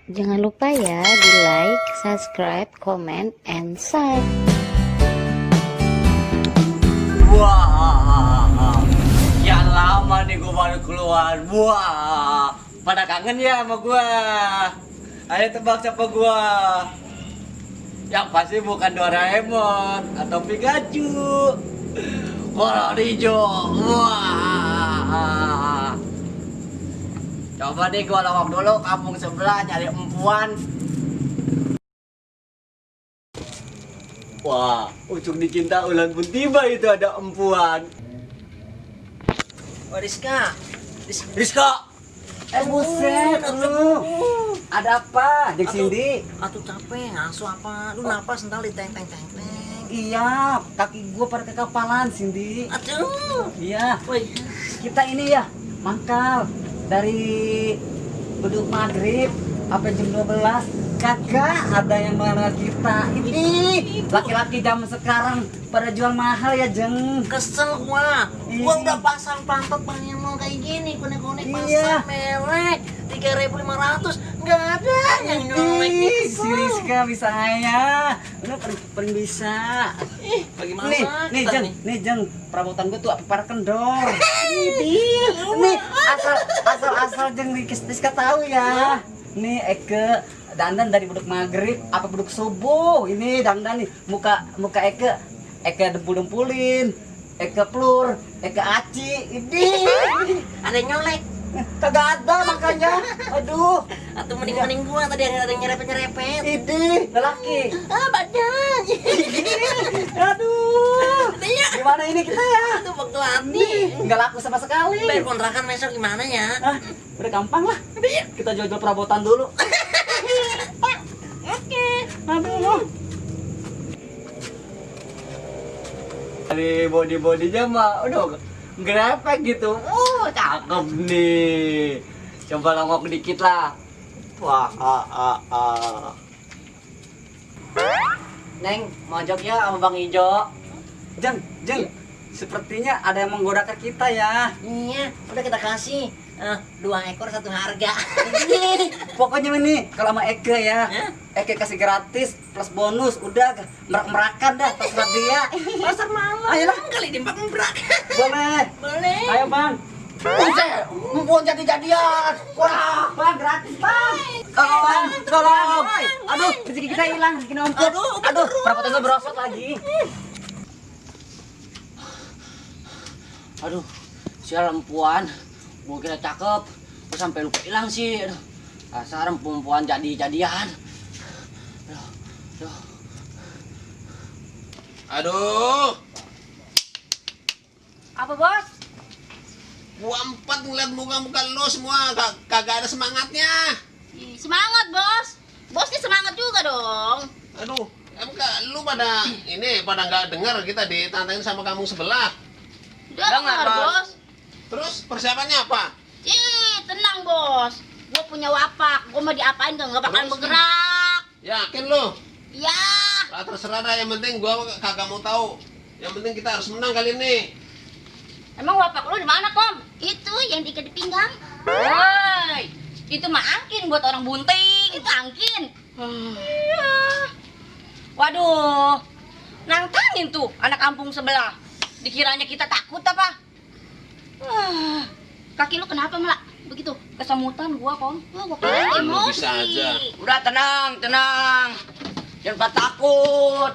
Jangan lupa ya di like, subscribe, comment, and share. Wah, ya lama nih gue baru keluar. Wah, pada kangen ya sama gue. Ayo tebak siapa gue? Yang pasti bukan Doraemon atau Pikachu. Kolor hijau. Wah. Coba deh gue lawak dulu kampung sebelah nyari empuan. Wah, ujung dicinta ulang pun tiba itu ada empuan. Oh, Rizka. Rizka. Buset, lu. Ada apa, Dek Cindy? Atuh capek, ngasuh apa? Lu napas entar di teng. Iya, kaki gua pada kekapalan, Cindy. Aduh. Iya, Woi. kita ini ya mangkal dari beduk maghrib sampai jam 12. Kagak ada yang mengenal kita. Ini laki-laki zaman sekarang pada jual mahal ya, Jeng. Kesel gua. Gua udah pasang pantat pengen mau kayak gini, konek-konek Iya. pasang merek 3.500. Enggak ada yang nyolek. Ih, si Rizka bisa ya. Lu paling bisa. Bagaimana? Nih Jeng, perabotan gua tuh apa para kendor. Nih, asal Jeng Rizka tahu ya. Nih Eke dandan dari beduk maghrib apa beduk subuh. Ini dandan nih muka Eke dempul-dempulin, Eke plur, Eke aci. Ini Ada yang nyolek. kagak ada makanya. Aduh, Atau mending gua tadi ada yang nyerepet. ini lelaki. Badan. Aduh, Iya. gimana ini kita ya? Aduh, waktu hati. Nggak laku sama sekali. Bayar kontrakan besok gimana ya? Ah, udah gampang lah. Kita jual-jual perabotan dulu. Oke. Aduh. Dari body-bodinya mah udah grepek gitu. Cakep nih. Coba longok dikit lah. Wah, Neng, mojoknya sama Bang Ijo. Jeng, sepertinya ada yang menggodakan kita ya. Iya, udah kita kasih 2 ekor 1 harga. Pokoknya ini kalau sama Eke ya, Eke kasih gratis plus bonus, udah merak-merakan dah terserah dia. Pasar malam. Ayolah. Kali dimbak-mbak. Boleh. Boleh. Ayo Bang. Buset, mau jadi-jadian. Wah, Bang gratis Bang. Tolong. Aduh, rezeki kita hilang, rezeki numpuk. Aduh, perabotan gue berosot lagi. Aduh, sial empuan. Gua kira cakep, gua sampai lupa hilang sih. Aduh, dasar perempuan jadi-jadian. Aduh, Apa bos? gua empat ngeliat muka-muka lu semua kagak ada semangatnya. Semangat bos. Bos nih semangat juga dong. Aduh, emang lu pada nggak dengar kita ditantangin sama kamu sebelah. Dengar bos. Terus persiapannya apa? Tenang bos. Gue punya wapak. Gue mau diapain gak bakalan Terus, bergerak. Yakin lu? Ya. Lah terserah dah, yang penting gua kagak mau tahu. Yang penting kita harus menang kali ini. Emang wapak lu di mana kom? Itu yang diikat di pinggang. Woi. Itu mah angkin buat orang bunting. Itu angkin. Iya. Waduh. Nantangin tuh anak kampung sebelah. Dikiranya kita takut apa? Kaki lu kenapa Melak? Begitu kesemutan gua kom. Gua kira emosi. Bisa aja. Udah tenang. Jangan pada takut.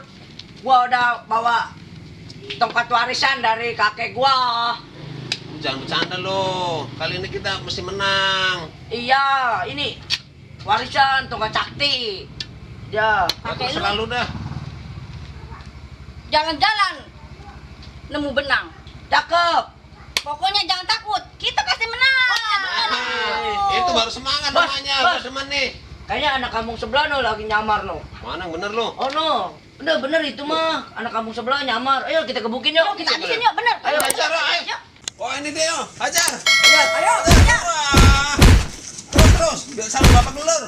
Gua udah bawa tongkat warisan dari kakek gua. Jangan bercanda lo. Kali ini kita mesti menang. Iya, ini warisan tongkat sakti. Ya, Kakek Terserah lu dah. Jalan-jalan nemu benang. cakep. Pokoknya jangan takut. Kita pasti menang. Itu baru semangat Bos, namanya, bos. teman nih. Kayaknya anak kampung sebelah no lagi nyamar no. Mana yang bener lo? Oh no, bener itu mah anak kampung sebelah nyamar. Ayo kita gebukin yuk. Kita habisin yuk, bener. Ayo hajar, ayo. Oh ini dia, yo. Hajar. Ayo. Wah. Terus, biar sama bapak dulur.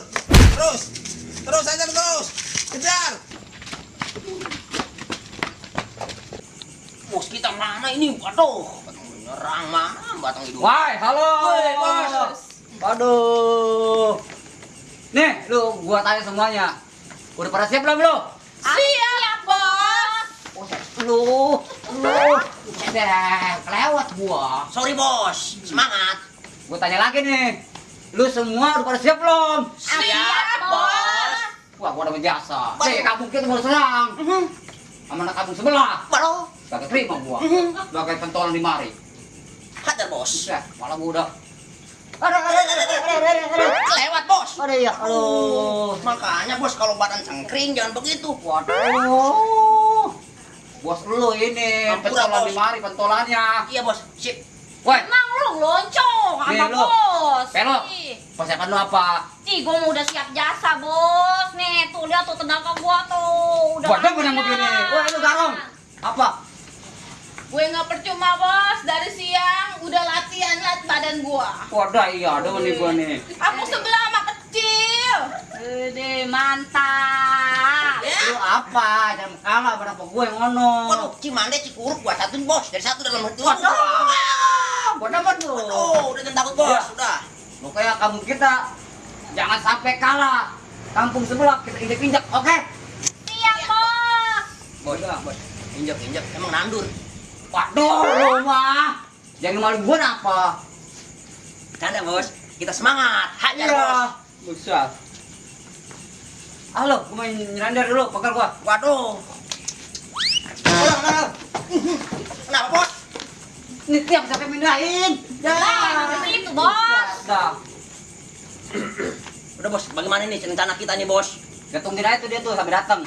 Terus hajar terus. Kejar. Bos kita mana ini? Waduh. Nyerang mana batang hidung. Wah, halo. Woi, bos. Waduh. Nih, gua tanya semuanya. Udah pada siap belum lu? Siap, Bos. Lu, kelewat gua. Sorry bos, semangat. Gua tanya lagi nih. Lu semua udah pada siap belum? Siap, Bos. Wah, gua dapat jasa. Nih, kampung kita baru serang. Sama anak kampung sebelah. Baru Gak terima gua. Bagai pentolan di mari. hajar bos. Buset, malah gua udah. Lewat bos. Ada ya. Aduh. Makanya bos kalau badan cengkring jangan begitu. Waduh. Bos lu ini Ampura, pentolan Bos. di mari pentolannya. Iya bos, sip. Woi, Emang lu loncong Nih, sama lu. Bos. Pelok. Ih. persiapan lu apa? Ih, gua mau udah siap jasa, Bos. Nih, tuh lihat tuh tenaga gua tuh. Udah Waduh, bener latihan. begini. Wah, lu garong. Apa? Gue nggak percuma bos, dari siang udah latihan liat badan gua. Waduh, iya, ada nih gua nih. Aku sebelah sama kecil. Ede, mantap. Lu apa? Jangan kalah berapa gue yang ngono. Waduh, Cimande Cikuruk gua satuin bos. Dari satu dalam hati. Waduh. Waduh, waduh. Oh, udah jangan takut bos, Ya. udah. Lu kayak kampung kita jangan sampai kalah. Kampung sebelah kita injek-injek, oke? Siap, Bos. Bos, bos. Injek, emang nandur. Waduh, lu mah. Jangan malu gua apa? Canda bos, kita semangat. Hajar Iya. bos. Buset. Halo, gua main nyerandar dulu, pegal gua. Waduh. Kenapa bos? Ini tiap sampai mindahin. Ya. Nah, ke situ, Bos. Dah. Udah bos, bagaimana nih rencana kita nih bos? Gantungin aja tuh dia tuh sampai datang.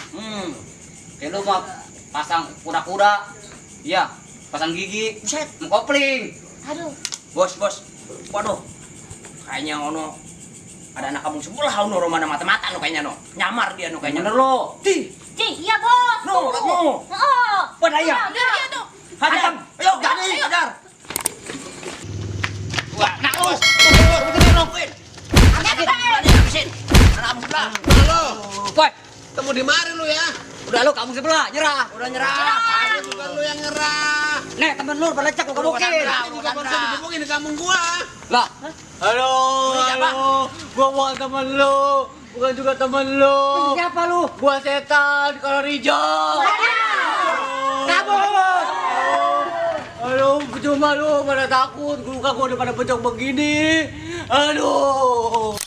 Kayak lu mau pasang kuda-kuda. Iya, pasang gigi, Buset. mau kopling. Aduh. Bos. Waduh. Kayaknya ono ada anak kampung sebelah ono romana mata-mata no kayaknya no. Nyamar dia no kayaknya. Bener lo. Di. Cing, iya, Bos. No, Tuh. no. Oh. Wadah iya. Iya dong. Hajar. Ayo, jadi hajar. Wah, Nah, bos. Betul nongkin. Habisin. Anak kampung sebelah. halo. Woi, Temu di mari lu ya. udah lu kampung sebelah, nyerah. Udah nyerah. Ada bukan lu yang nyerah. Nih, temen lu pada cek lu kebukin. Ini juga baru digebukin di kampung gua. Lah, Halo, siapa? Gua bukan temen lu, bukan juga temen lu. siapa lu? Gua setan kalau hijau. Kabur. Aduh, cuma lu pada takut, gua udah pada pecok begini. Aduh.